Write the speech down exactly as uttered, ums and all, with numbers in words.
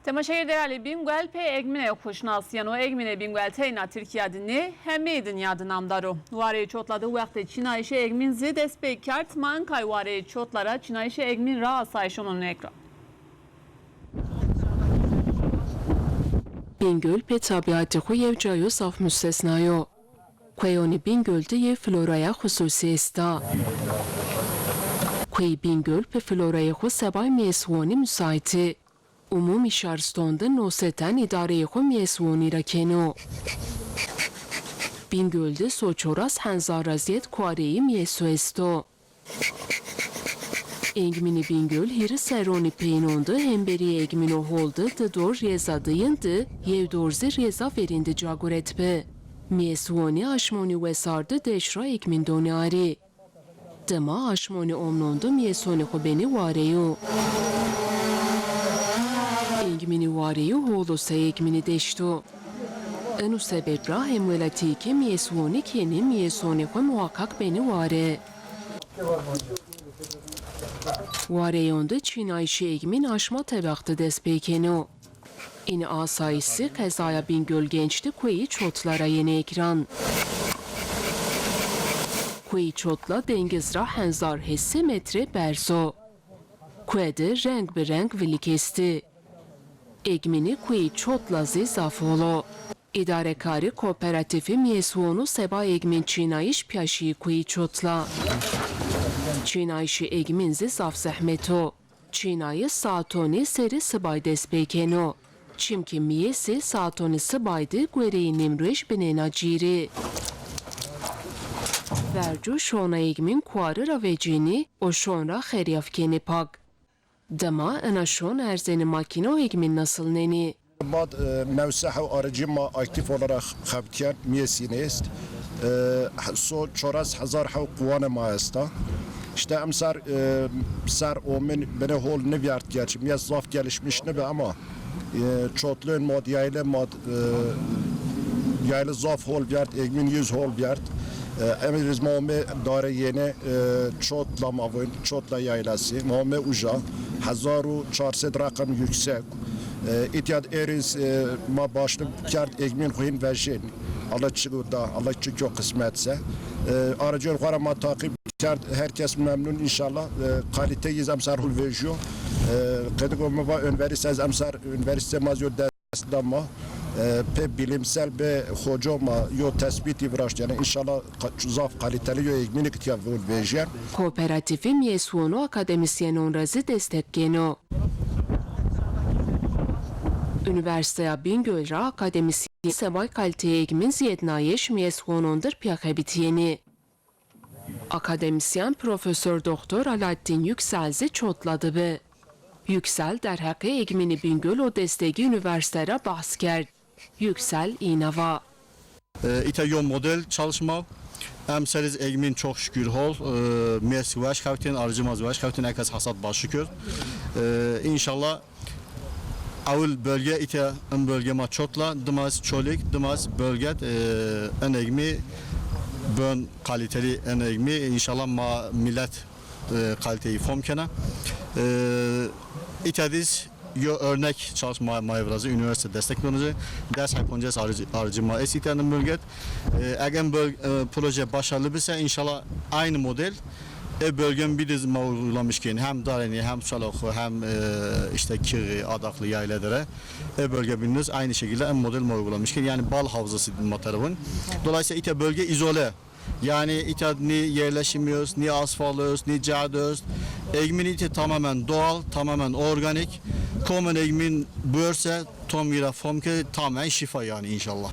Temaşekerê delalî, Bîngol pê egmînê xo şinasîyeno. Egmînê Bîngol teyna Tirkîya de nê, hemeyê dinya de namdar o. Wareyê Çotla de wextê çînayîşê egmîn zî dest pê kerd. Ma enkay wareyê Çotla ra çînayîşê egmîn ra asayîş onon ekran. Bîngol pê tebîatê xo yew cayo zaf mustesna yo. Kueyonê Bîngol de yê floraya xususî esta. Kueyê Bîngol pê florayê xo sebayê mîyeswonî musaît ê. Umumî şariston de no seten îdareyê xo mîyeswonî ra keno. Bîngol de so çoras henzar ra zêd kuareyê mîyeso esto. Engmînê Bîngol hîrê serronî peyînon de hemberî egmîno hol de di dor rêza dîyin de, yew dor zî rêza verên de ca guret bi. Mîyeswonî aşmonî wesar de deşt ra egmîn donê arê. Dima aşmonî omnon de mîyesonê xo benê wareyo. Engmînê wareyo hol o sey egmînê deşt o. Eno sebeb ra hemwelatîyê ke mîyeswonî kenê mîyesonê xo muhaqaq benê ware. Wareyon de çînayîşê egmîn aşma tebeq de dest pêkeno. Înî asayîş zî qezaya Bîngol Genç de kueyê Çotla ra yenê ekran. Kueyê Çotla dengiz ra henzar hesê metre berz o. Kue de reng bi reng vilîk estê. Egmînê kueyê Çotla zî zaf hol o. Îdarekarê Kooperatîfê Mîyeswonu seba egmîn çînayîş pîya şîyê kueyê Çotla. Çînayîşê egmîn zî zaf zehmet o. Çînayîş saatonî serê sibay dest pêkeno. Çimkî mîyesê saatonî sibay de guereyê nîmruej binêna cîrê. Vercu şona egmîn kuari ra vecînî û şon ra xerîyaf kenê pak. Dima ina şon erzenê makîne û egmîn nasilnenê. Ma, e, new se hew aracî ma aktîf olarak xebitîyen, mîyesî nêst. E, so çoras hezar hew quwanê ma esta. Îşte emser, e, ser omîn binê hol nivîyert gerçî. Mîyes zaf gelişmiş nibi ama, e, Çotloyên ma d, yaylê ma d, e, yaylê zaf hol vîyert, egmîn yüz hol vîyert. E, emir ma omê dare yeni, e, Çotla ma voyn, Çotla yaylası. Ma omê uca, hezar û çar sed rakam yüksek. E, îtya d êriz, e, ma başlı kerd egmîn xo hîn vejên. Allah çi da, Allah çi kyo kısmetse. E, aracı xo ra ma takip kerd, herkes memnun inşallah. E, kalite yiz emser hol vejiyo. E, qedik o ma va üniversite, emser üniversite ma yo dest da ma, e, pê bilimsel bi hoca ma yo tespîtî viraşt. Yanî înşallah ka-, zaf kaliteli yo egmînî ki tîya vejîyen. Kooperatîfê Mîyeswonu akademîsyenon ra zî destek gêno. Unîversîteya Bîngol ra akademîsyen sebay kalîteyê egmîn zîyednayîş mîyeswonon dir pîya xebitîyenê. Akademîsyen Profesor Doktor Alaaddin Yüksel zî Çotla de bi. Yüksel derheqê egmînê Bîngol û destegê unîversîte ra behs kerd. Yüksel îna va. E, îta yo model çalışma. Emser iz egmîn çok şükür hol. E, mîyes weş xebitên, arıcı ma zî weş xebitên, herkes hasat başi kerd. E, înşallah ewil bölge îta, in bölge ma Çotla, dima iz Çolîg, dima iz bölge d, e, in egmî bön kaliteli in egmî. Înşallah ma milet, e, kaliteyi fom kena. E, îta diz yo örnek çalışma ma, ma virazi, üniversite destek donaci. Des hekoncas arıcı, arıcı ma esi iternin bölget. E, eger böl-, e, proje başarılı bise, inşallah aynı model e bölgen bir de ma uygulamış ki hem Dareni, hem Çaloxu, hem, e, işte Kiri, Adaklı Yayladere. E bölge biliniz aynı şekilde en model ma uygulamış ki yani bal havzası ma tarafın. Dolayısıyla ite bölge izole. Yani îta nî yerleşim est, nî asfalt est, nî cad est. Egmîn îta tamamen doğal, tamamen organik. Kom in egmîn börse, tom îra fom ke tamamen şîfa yani inşallah.